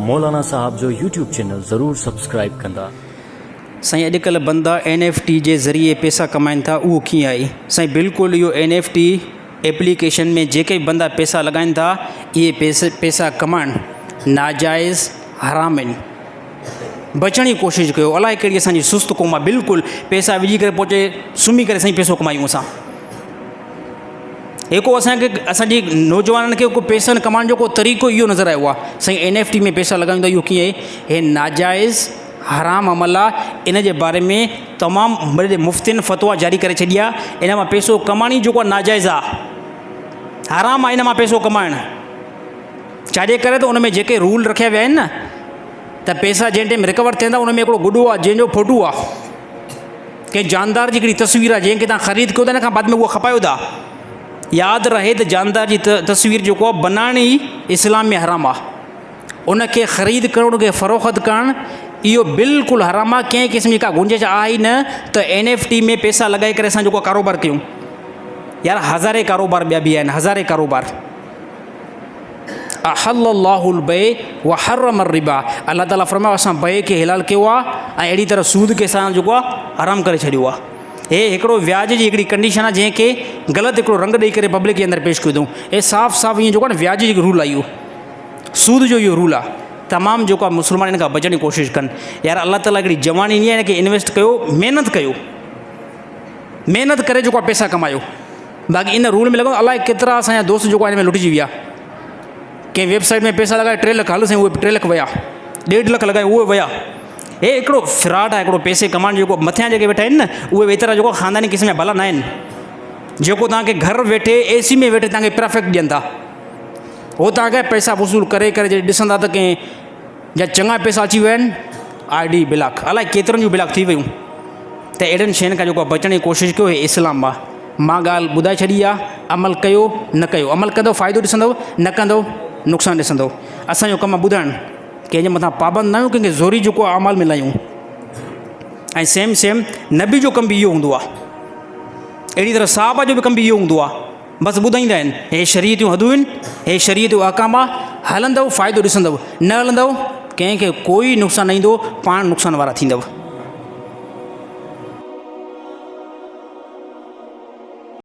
مولانا صاحب جو YouTube channel ضرور سبسڪرائيب ڪندا. سائين اڄڪلهه بندا اين ايف ٽي جي ذريعي پيسا ڪمائن ٿا اهو ڪيئن آهي؟ سائين بلڪل اهو اين ايف ٽي ايپليڪيشن ۾ جيڪي به بندا پيسا لڳائن ٿا اهي پيسا ڪمائڻ ناجائز حرام آهن بچڻ جي ڪوشش ڪيو الائي ڪهڙي اسان جي سست قوم آهي بلڪل پيسا وجهي ڪري پوء چئي سمهي ڪري سائين پيسو ڪمايون اسان هي ڪو اسان کي اسان جي نوجوانن کي ڪو پيسن ڪمائڻ جو ڪو طريقو اهو نظر آيو آهي سائين اين ايف ٽي ۾ پيسا لڳايون ٿا اهو ڪيئن آهي هي ناجائز حرام عمل آهي ان جي باري ۾ تمام وڏي مفتين فتويٰ جاري ڪري ڇڏي آهي ان مان پيسو ڪمائڻ ئي جيڪو آهي ناجائز آهي حرام آهي ان مان پيسو ڪمائڻ ڇاجي ڪري ته ان ۾ جيڪي رول رکيا ويا آهن نه ته پيسا جنهن ٽائيم رڪور ٿين ٿا ان ۾ هڪڙو گڏو آهي جنهن جو فوٽو آهي ڪنهن جاندار جي هڪڙي تصوير آهي جنهن کي تان خريد ڪيو ٿا ان کان بعد ۾ اهو کپايو ٿا ياد رهي ته جاندار جي تصوير جيڪو آهي بنائڻ ئي اسلام ۾ حرام آهي ان کي خريد ڪرڻ ان کي فروخت ڪرڻ اهو بلڪل حرام آهي ڪنهن قسم جي ڪا گنجائش آهي ئي نه ته اين ايف ٽي ۾ پيسا لڳائي ڪري اسان جيڪو ڪاروبار ڪيون يار هزارين ڪاروبار ٻيا به آهن هزارين ڪاروبار احل الله البيع وحرم الربا الله تعالي فرمايو اسان بيع کي حلال ڪيو آهي ۽ اهڙي طرح سود کي اسان جيڪو آهي حرام ڪري ڇڏيو آهي هي هڪڙو وياج جي هڪڙي ڪنڊيشن آهي جنهن کي غلط هڪڙو رنگ ڏئي ڪري پبلڪ جي اندر پيش ڪيو اٿئون هي صاف صاف ائين جيڪو آهي نه وياج جو رول آهي اهو سود جو اهو رول آهي تمام جيڪو آهي مسلمان ان کان بچڻ جي ڪوشش ڪن يار الله تعالي هڪڙي جواني ڏني آهي ان کي انويسٽ ڪيو محنت ڪيو محنت ڪري جيڪو آهي پئسا ڪمايو باقي ان رول ۾ لڳو الائي ڪيترا اسان جا دوست جيڪو آهن ۾ لٽجي ويا ڪنهن ويب سائيٽ ۾ پئسا لڳائي 3 لک هل سائين اهي 3 لک ويا 1.5 لک لڳائي اهي ويا هي هڪڙو فراڊ آهي هڪڙو پئسي ڪمائڻ جيڪو مٿيان جيڪي ويٺا آهن نه اهي ويترا جيڪو خانداني قسم جا ڀلا نه آهن جيڪو توهان کي گهر ويٺي اي سي ۾ ويٺي توهان کي پرفيڪٽ ڏين ٿا هو توهان کي پئسا وصول ڪري ڪري جڏهن ڏسندا ته ڪنهن جا چڱا پئسا اچي ويا آهن I D block الائي ڪيترن جون بلاڪ ٿي ويون ته اهڙن شين کان جيڪو بچڻ جي ڪوشش ڪيو هي اسلام آ مان ڳالهه ٻڌائي ڇڏي آ عمل ڪيو نه ڪيو عمل ڪندو فائدو ڏسندو نه ڪندو نقصان ڏسندو اسانجو ڪم ٻڌائڻ ڪنهن جي مٿان پابند نه آهيون ڪنهن کي زوري جيڪو اعمال ۾ لايون ۽ سيم سيم نبي جو ڪم به اهو هوندو آ اهڙي طرح صحابه جو به ڪم به اهو هوندو آ بس ٻڌائيندا آهن هي شريعت جون حدون آهن هي شريعت جو احڪام آ هلندؤ فائدو ڏسندؤ نه هلندؤ ڪنهن کي ڪوئي نقصان نه ايندو پاڻ نقصان وارا ٿيندؤ.